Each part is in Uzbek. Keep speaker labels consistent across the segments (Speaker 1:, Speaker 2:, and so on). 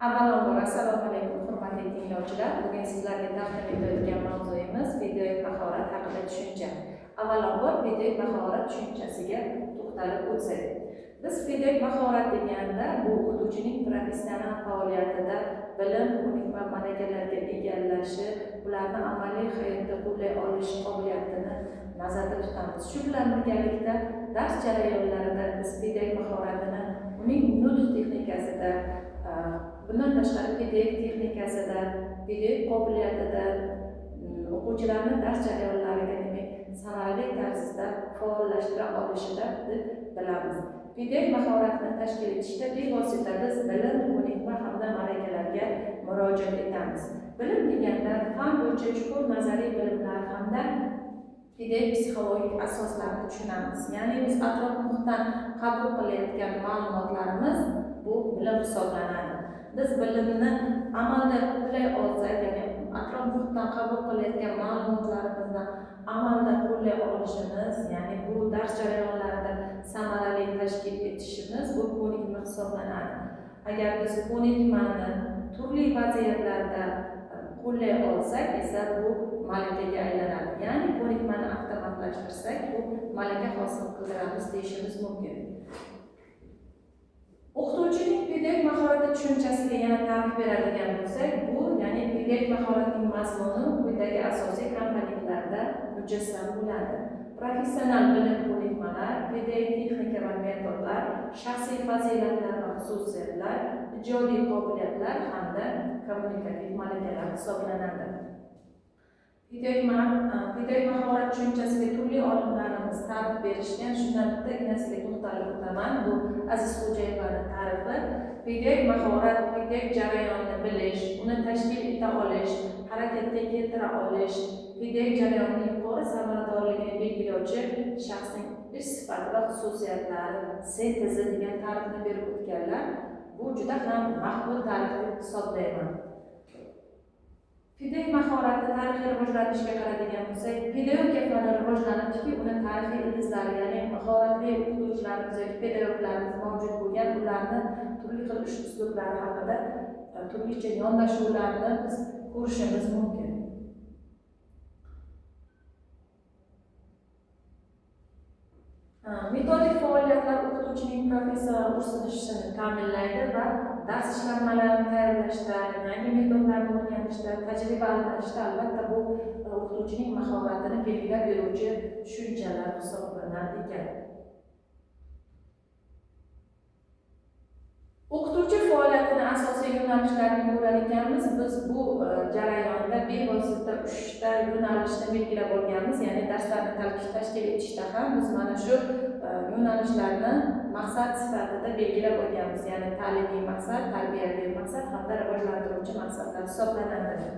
Speaker 1: Avvalambor assalomu alaykum, hurmatli tinglovchilar. Bugun sizlarga taqdim etayotgan mavzuyimiz pedagogik mahorat haqida tushuncha. Avvalambor pedagogik mahorat tushunchasiga to'xtalib o'tsak. Biz pedagogik mahorat deganda bu o'qituvchining professional faoliyatida bilim, ko'nikma, malakalarga egallashi, ularni amaliy hayotda qo'llay olish qobiliyatini nazarda tutamiz. Shu bilan birgalikda dars jarayonlarida biz pedagogik mahoratini uning nutq texnikasida, bundan tashqari pedagogik texnikasida, pedagogik qobiliyatida o'quvchilarni dars jarayonlariga demak samarali tarzda faollashtira olishida deb bilamiz. Pedagogik mahoratni tashkil etishda bevosita biz bilim, ko'nikma hamda malakalarga murojaat etamiz. Bilim deganda fan bo'yicha chuqur nazariy bilimlar hamda pedagogik psixologik asoslarni tushunamiz. Ya'ni biz atrof muhitdan qabul qilayotgan ma'lumotlarimiz bu bilim hisoblanadi. Biz bilimni amalda qo'llay olsak, ya'ni atrof muhitdan qabul qilayotgan ma'lumotlarimizni amalda qo'llay olishimiz, ya'ni bu dars jarayonlarida samarali tashkil etishimiz bu ko'nikma hisoblanadi. Agar biz ko'nikmani turli vaziyatlarda qo'llay olsak esa bu malakaga aylanadi. Ya'ni ko'nikmani avtomatlashtirsak, bu malaka hosil qildiramiz deyishimiz mumkin. O'qituvchining pedagogik mahorati tushunchasiga yana ta'rif beradigan bo'lsak, bu ya'ni pedagogik mahoratning mazmuni quyidagi asosiy komponentlarda mujassam bo'ladi. Professional bilim, ko'nikmalar, pedagogik texnika va metodlar, shaxsiy fazilatlar va xususiyatlar, ijodiy qobiliyatlar hamda kommunikativ malakalar hisoblanadi. Pedagogik mahorat tushunchasiga turli olimlarimiz ta'rif berishgan. Shundan bittaginasiga to'xtalib o'taman. Bu Aziz Xo'jayevaning ta'rifi. Pedagogik mahorat pedagogik jarayonni bilish, uni tashkil eta olish, harakatga keltira olish, pedagogik jarayonning yuqori samaradorligini belgilovchi shaxsning ish sifati va xususiyatlari sintezi degan ta'rifni berib o'tganlar. Bu juda ham maqbul ta'rif deb hisoblayman. Pedagogik mahorati tarixiy rivojlanishiga qaradigan bo'lsak, pedagogika fani rivojlanibdiki, uni tarixiy ildizlari, ya'ni mahoratli o'qituvchilarimiz yoki pedagoglarimiz mavjud bo'lgan, ularni turli xil ish uslublari haqida turlicha yondashuvlarni biz ko'rishimiz mumkin. Metodik faoliyatlar o'qituvchining professional ursinishini ta'minlaydi va dars ishlanmalarini tayyorlashda, yangi metodlarni o'rganishda, tajriba almashishda albatta bu o'qituvchining mahoratini belgilab beruvchi tushunchalar hisoblanar ekan. O'qituvchi faoliyatini asosiy yo'nalishlarini ko'rar ekanmiz. Biz bu jarayonda bevosita 3ta yo'nalishni belgilab olganmiz. Ya'ni darslarni tashkil etishda ham biz mana shu yo'nalishlarni maqsad sifatida belgilab olganmiz. Ya'ni ta'limiy maqsad, tarbiyaviy maqsad hamda rivojlantiruvchi maqsadlar hisoblanadi.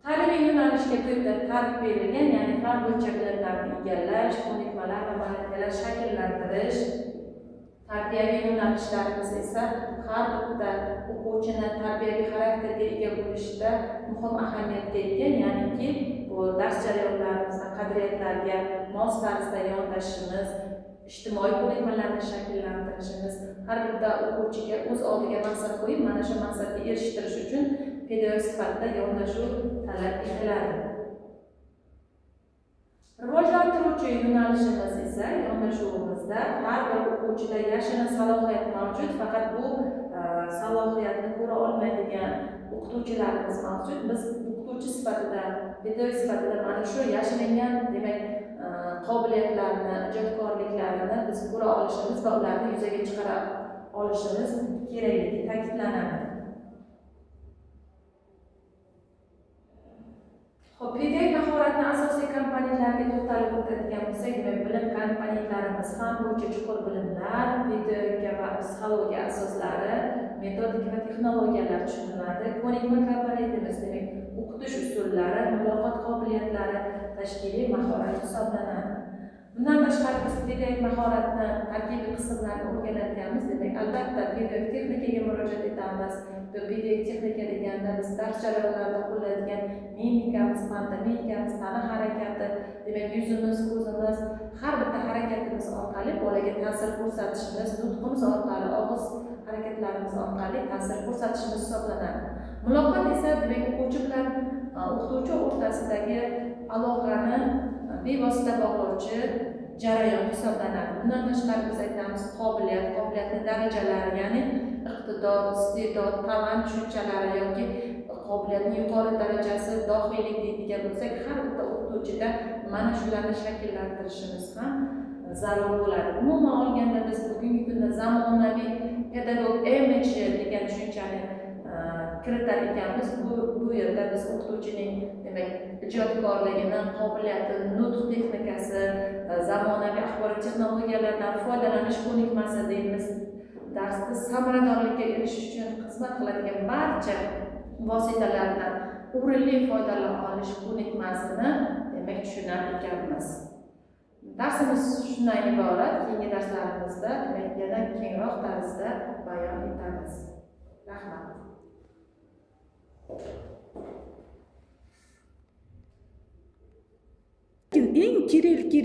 Speaker 1: Ta'limiy yo'nalishga quyida ta'rif berilgan, ya'ni fan bo'yicha bilimlarni egallash, ko'nikmalar va malakalar shakllantirish. Tarbiyaviy yo'nalishlarimiz esa har bitta o'quvchini tarbiyaviy xarakterga ega bo'lishida muhim ahamiyatga ega, ya'niki bu dars jarayonlarimizda qadriyatlarga mos tarzda yondashishimiz, ijtimoiy ko'nikmalarni shakllantirishimiz, har bitta o'quvchiga o'z oldiga maqsad qo'yib, mana shu maqsadga erishtirish uchun pedagog sifatida yondashuv talab etiladi. Rivojlantiruvchi yo'nalishimiz esa yondashuvimizda har bir o'quvchida yashirin salohiyat mavjud, faqat bu salohiyatni ko'ra olmaydigan o'qituvchilarimiz mavjud. Biz o'qituvchi sifatida, pedagog sifatida mana shu yashiringan demak qobiliyatlarni, ijodkorliklarini biz ko'ra olishimiz va ularni yuzaga chiqara olishimiz kerakligi ta'kidlanadi. Xo'p, pedagogik mahoratni asosiy komponentlariga to'xtalib o'tadigan bo'lsak, demak, bilim komponentlarimiz fan bo'yicha chuqur bilimlar, pedagogika va psixologiya asoslari, metodika va texnologiyalar tushuniladi. Ko'nikma komponentimiz, demak, o'qitish usullari, muloqot qobiliyatlari, tashkiliy mahorat hisoblanadi. Bundan tashqari biz pedagogik mahoratni tarkibiy qismlarini o'rganayotganmiz. Demak, albatta pedagogik texnikaga murojaat etamiz, Pedagogik texnika deganda biz dars jarayonlarida qo'llaydigan mimikamiz, pantomimikamiz, tana harakati, demak yuzimiz, ko'zimiz, har bitta harakatimiz orqali bolaga ta'sir ko'rsatishimiz, nutqimiz orqali, og'iz harakatlarimiz orqali ta'sir ko'rsatishimiz hisoblanadi. Muloqot esa demak o'quvchi bilan o'qituvchi o'rtasidagi aloqani bevosita bog'lovchi jarayon hisoblanadi. Bundan tashqari biz aytamiz qobiliyat, qobiliyatni darajalari, ya'ni iqtidor, iste'dod, talant tushunchalari yoki qobiliyatning yuqori darajasi, dohiylik deydigan bo'lsak, har bitta o'qituvchida mana shularni shakllantirishimiz ham zarur bo'ladi. Umuman olganda biz bugungi kunda zamonaviy pedagog image degan tushunchani kiritar ekanmiz. Bu yerda biz o'qituvchining demak ijodkorligini, qobiliyati, nutq texnikasi, zamonaviy axborot texnologiyalaridan foydalanish ko'nikmasi deymiz. Darsda samaradorlikka erishish uchun xizmat qiladigan barcha vositalardan o'rinli foydalana olish ko'nikmasini demak tushunar ekanmiz. Darsimiz shundan iborat. Keyingi darslarimizda demak yana kengroq tarzda bayon etamiz. Rahmat.
Speaker 2: Eng kerakli